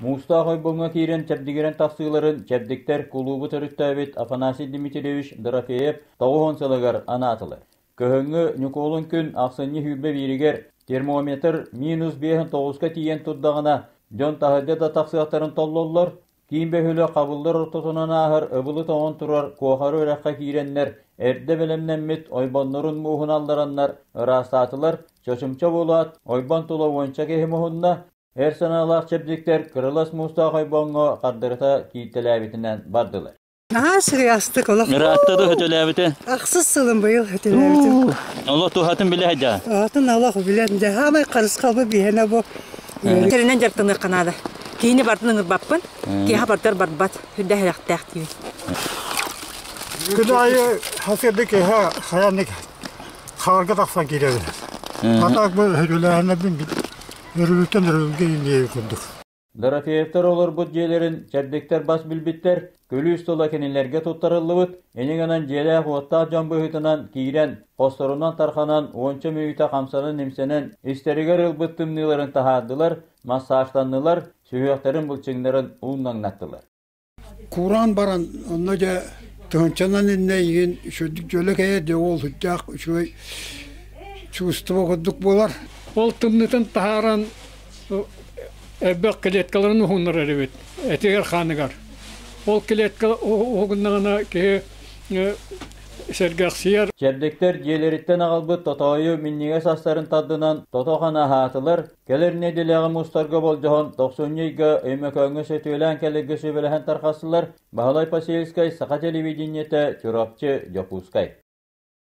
Муустаах ойбоҥҥо киирэн чэбдигирэн тахсыыларын чэбдиктэр кулуубу төрүттээбит Афанасий Дмитриевич Дорофеев 90 сылыгар анаатылар. Кыһыҥҥы Ньукуолун күн ахсынньы 21-гэр термометр минус 5,9-ка тиийэн турдаҕына, дьон таһырдьа да тахсыахтарын толлоллор, киин бөһүөлэк хабыллар ортотунан ааһар ыбылы тоҥон турар Куохары үрэххэ киирэннэр, эрдэ бэлэмнэммит ойбоннорун мууһун аллараннар ыраастаатылар, чочумча буолаат, ойбон тула уонча киһи муһунна, Эр санаалаах чэбдиктэр кырылас муустаах ойбоҥҥо хардарыта кииртэлээбитинэн бардылар. Наһаа сырыастык олох. Ыраатта да хөтөлөөбүтэ? Ахсыс сылым быйыл хөтөлөөбүтүм. Олох туһатын билэ сылдьа? Туһатын олох билэн дьэ хаамай харысхалбы биһэнэ бу. Тэринэн дьарыктаныахха наада. Киһини бардын ыҥырбаппын, киһи бардар барбат, үрдэ сэрэхтээх диибин. Күн аайы хасырды киһи хайаннык хаарга тахсан киирэбин. Атак бу хөтөлөөһүннэрбин Өрүлүттэн өрүлгэ иҥиэйи курдук. Дорофеевтар олорбут дьиэлэрин чэбдиктэр бас билбиттэр, күлүүс тыла кинилэргэ туттарыллыбыт, ини гынан дьиэлээх-уоттаах дьон быһыытынан киирэн, хосторунан тарханан, уонча мүнүүтэ хамсанан-имсэнэн, истэригэр ылбыт тымныыларын таһаардылар, массажтаннылар, сүһүөхтэрин былчыҥнарын уунаҥнаттылар. Кураан баран, онно дьэ тыһыынчанан иннэ эйигин үчүгэйдик дьөлө кэйэр дьэ уол сүрдээх үчүгэй чувство курдук буолар. Ол тымныытын таһааран элбэх клеткаларын уһуннарар эбит этигэр хааныгар. Ол клетка уһугуннаҕына киһи сэргэхсийэр. Чэбдиктэр дьиэлэриттэн аҕалбыт тотоойу минньигэс астарын тардынан тото-хана аһаатылар, Кэлэр нэдиэлэҕэ мустарга болдьоһон, тохсунньу ыйга Өймөкөөҥҥө сөтүөлээн кэлэргэ сүбэлэһэн тарҕастылар. Баһылай Посельскай, Саха телевидениетэ, Чурапчы, Дьокуускай.